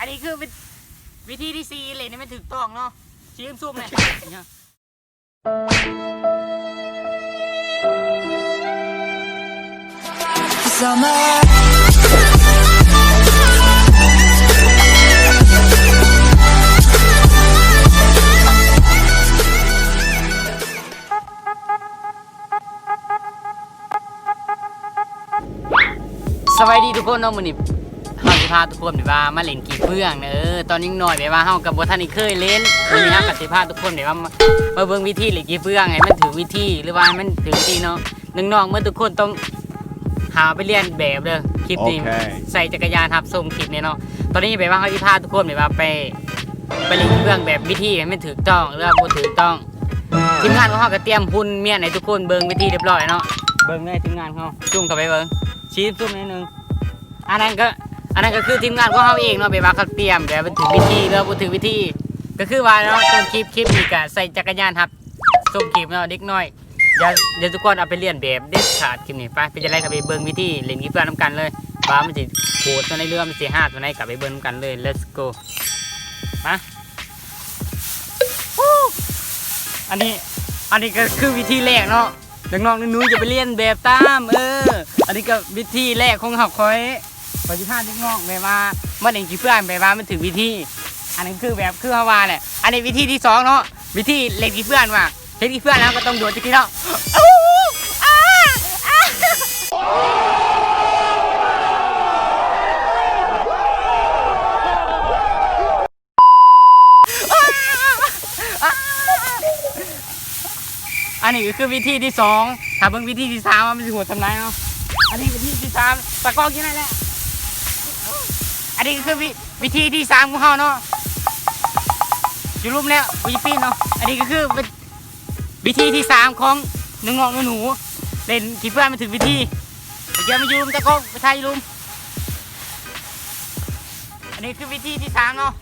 ນີ້ຄືວິ ວິທີທີສີ່ ເຫຼັ້ນໃຫ້ມັນຖືກຕ້ອງເນາະ ຊິຊຸມແດ່. ສະບາຍດີທຸກຄົນເນາະ ມື້ນີ້ເຮົາຊິພາທຸກຄົນແບບວ່າມາຫຼິ້ນຂີ້ເຟືອງເດີ. ຕອນຍັງນ້ອຍແບບວ່າເຮົາກໍບໍ່ທັນໄດ້ເຄີຍຫຼິ້ນ ມື້ນີ້ເຮົາກໍຊິພາທຸກຄົນແບບວ່າມາ ມາເບິ່ງວິທີຫຼິ້ນຂີ້ເຟືອງໃຫ້ມັນຖືກວິທີ ຫຼືວ່າໃຫ້ມັນຖືກວິທີເນາະ. ນ້ອງໆເໝິດທຸກຄົນຕ້ອງຫາໄປລຽນແບບເດີ ຄລິບນີ້ ໂອເຄ ໃສ່ຈັກກະຍານຮັບຊົມຄລິບນີ້ເນາະ. ຕອນນີ້ແບບວ່າເຮົາຊິພາທຸກຄົນແບບວ່າໄປ ໄປຫຼິ້ນຂີ້ເຟືອງແບບວິທີໃຫ້ມັນຖືກຕ້ອງ ຫຼືວ່າບໍ່ຖືກຕ້ອງ. ທີມງານຂອງເຮົາກໍຕຽມຫຸ່ນມ້ຽນໃຫ້ທຸກຄົນເບິ່ງເປັນທີ່ຮຽບຮ້ອຍເນາະ. ເບິ່ງເລີຍທີມງານຂອງເຮົາ ຊູມເຂົ້າໄປເບິ່ງ ຊີ້ຊູມໜ້ອຍໜຶ່ງ. ອັນນັ້ນກໍ ອັນນັ້ນກໍຄືທີມງານຂອງເຮົາເອງເນາະ ແບບວ່າເຂົາຕຽມແບບມັນຖືກວິທີ ຫຼືບໍ່ຖືກວິທີ. ກໍຄືວ່າເນາະ ຕົ້ນຄລິບ ຄລິບນີ້ກໍໃສ່ຈັກກະຍານຮັບຊົມຄລິບເນາະ ເດັກນ້ອຍ. ຢ່າ ຢ່າທຸກຄົນເອົາໄປລຽນແບບເດັດຂາດຄລິບນີ້. ໄປ ເປັນຈັ່ງໃດກໍໄປເບິ່ງວິທີຫຼິ້ນຂີ້ເຟືອງນຳກັນເລີຍ ວ່າມັນຊິໂຫດສ່ຳໃດ ຫຼືວ່າມັນຊິຮາດສ່ຳໃດ ກໍໄປເບິ່ງນຳກັນເລີຍ. Let's go ມາ. ອັນນີ້ ອັນນີ້ກໍຄືວິທີແລກເນາະ ນ້ອງໆໜູໆຢ່າໄປລຽນແບບຕາມ. ເອີ ອັນນີ້ກໍວິທີແລກຂອງເຮົາ ຂ້ອຍ ຂ້ອຍຊິພານ້ອງໆແບບວ່າມາຫຼິ້ນຂີ້ເຟືອງແບບວ່າມັນຖືກວິທີ. ອັນນັ້ນຄືແບບຄືເຮົາວ່າແຫຼະ. ອັນນີ້ວິທີທີສອງເນາະ ວິທີຫຼິ້ນຂີ້ເຟືອງວ່າ ເຮັດຂີ້ເຟືອງແລ້ວກໍຕ້ອງໂດດຈັກທີເນາະ. ອັນນີ້ກໍຄືວິທີທີສອງ ຖ້າເບິ່ງວິທີທີສາມວ່າມັນຊິໂຫດສ່ຳໃດເນາະ. ອັນນີ້ວິທີທີສາມ ຕາກ້ອງຢູ່ນັ້ນແຫຼະ. ອັນນີ້ກໍຄືວິ ວິທີທີສາມຂອງເຮົາເນາະ ຢູ່ລຸ່ມແລ້ວ ບໍ່ຢູ່ປີນເນາະ. ອັນນີ້ກໍຄື ວິທີທີສາມຂອງນ້ອງໆໜູໆ ຫຼິ້ນຂີ້ເຟືອງໃຫ້ມັນຖືກວິທີ. ໄປເກັບມາຢູ່ລຸ່ມຕາກ້ອງ ໄປຖ່າຍຢູ່ລຸ່ມ. ອັນນີ້ຄືວິທີທີສາມເນາະ.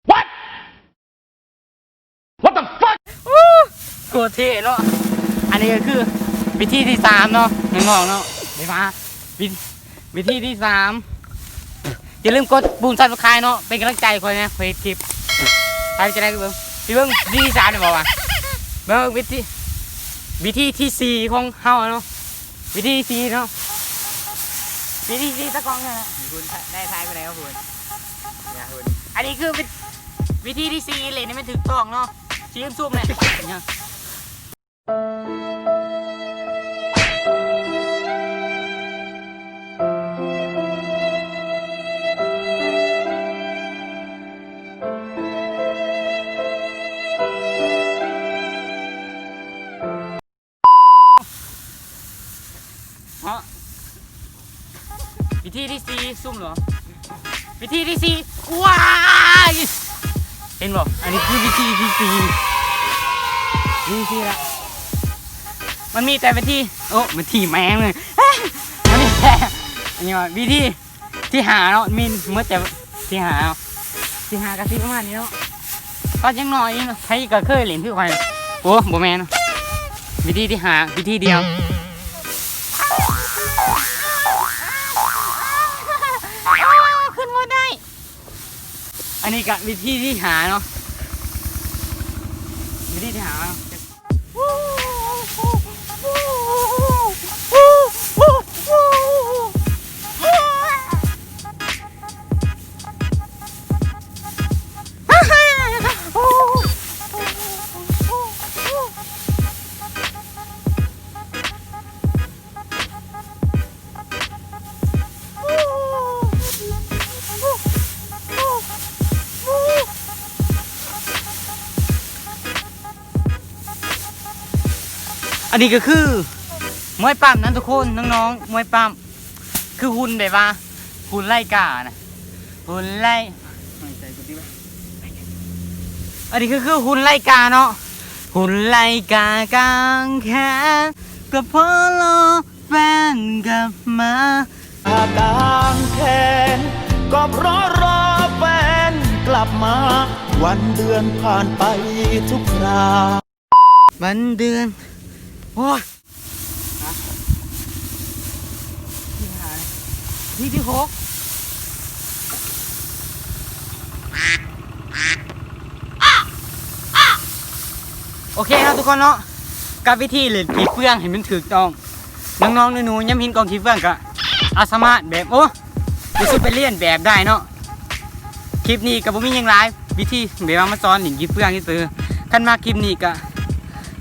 What? What the fuck? ໂຄດເທ່ເນາະ. ອັນນີ້ກໍຄືວິທີທີສາມເນາະ ນ້ອງໆເນາະ ແບບວ່າວິ ວິທີທີສາມ. ຢ່າລືມກົດປຸ່ມ Subscribe ເນາະ ເປັນກຳລັງໃຈຂ້ອຍແດ່ ຂ້ອຍເຮັດຄລິບ. ໄປ ຈັ່ງໃດກໍເບິ່ງ ຊິເບິ່ງວິທີທີສາມໄດ້ບໍ່ວະ? ເບິ່ງວິທີ ວິທີທີສີ່ຂອງເຮົາເນາະ ວິທີທີສີ່ເນາະ ວິທີທີສີ່ ຕາກ້ອງເນາະ. ນີ້ຄຸນ ໄດ້ຖ່າຍຜູ້ໃດວະຄຸນ? ນີ້ຄຸນ ອັນນີ້ຄືວິ ວິທີທີສີ່ ເຫຼັ້ນໃຫ້ມັນຖືກຕ້ອງເນາະ ຊິຊຸມແດ່. ເນາະ ວິທີທີສີ່ ຊຸມເນາະ ວິທີທີສີ່. ວ້າຍ ເຫັນບໍ່? ອັນນີ້ຄືວິທີທີສີ່ ວິທີລະ ມັນມີແຕ່ວິທີ ໂອ້ ວິທີແມ່ງເລີຍ ມັນມີແຕ່ ອັນນີ້ວ່າວິທີ ທີຫ້າເນາະ ມີໝົດແຕ່ທີຫ້າເນາະ ທີຫ້າກໍຊິປະມານນີ້ເນາະ. ຕອນຍັງນ້ອຍນີ້ເນາະ ໃຜກໍເຄີຍຫຼິ້ນຄືຂ້ອຍ. ໂອ້ ບໍ່ແມ່ນ ວິທີທີຫ້າ ວິທີດຽວ. ຂຶ້ນບໍ່ໄດ້. ອັນນີ້ກໍວິທີທີຫ້າເນາະ ວິທີທີຫ້າເນາະ. ອັນນີ້ກໍຄືມວຍປ້ຳນະທຸກຄົນ ນ້ອງໆ ມວຍປ້ຳ ຄືຫຸ່ນແບບວ່າຫຸ່ນໄລ່ການະ ຫຸ່ນໄລ່ ອັນນີ້ຄື ຄືຫຸ່ນໄລ່ກາເນາະ ຫຸ່ນໄລ່ກາກາງແຂນ ກໍພໍລໍແຟນກັບມາ ກາງແຂນ ກໍລໍ ລໍແຟນກັບມາ. วันเดือนผ่านไปทุกครา วันเดือน โอ๊ย ทีที่หก โอเคเนาะทุกคนเนาะ กับวิธีเล่นขี้เฟืองให้มันถูกต้อง น้องๆ หนูๆ ยามเห็นกองขี้เฟืองก็เอาสามารถแบบ โอ้ ไปซื้อไปเลียนแบบได้เนาะ คลิปนี้ก็บ่มีหยังหลาย วิธีแบบว่ามาสอนเล่นขี้เฟืองซื่อๆ คันมักคลิปนี้ก็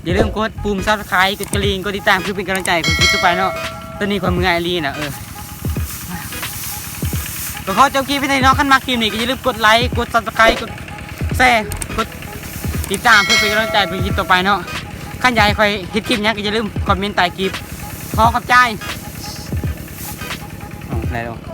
อย่าลืมกดปุ่ม Subscribe กดกระดิ่ง กดติดตาม เพื่อเป็นกำลังใจของคลิปต่อไปเนาะ ตอนนี้ข้อยเมื่อยอีหลีนะ เออ ก็ขอจบคลิปไว้เท่านี้เนาะ คันมักคลิปนี้ก็อย่าลืมกดไลก์ กด Subscribe กดแชร์ กดติดตาม เพื่อเป็นกำลังใจเป็นคลิปต่อไปเนาะ คันอยากให้ข้อยเฮ็ดคลิปหยังก็อย่าลืมคอมเมนต์ใต้คลิป ขอขอบใจ อ๋อ ได้แล้ว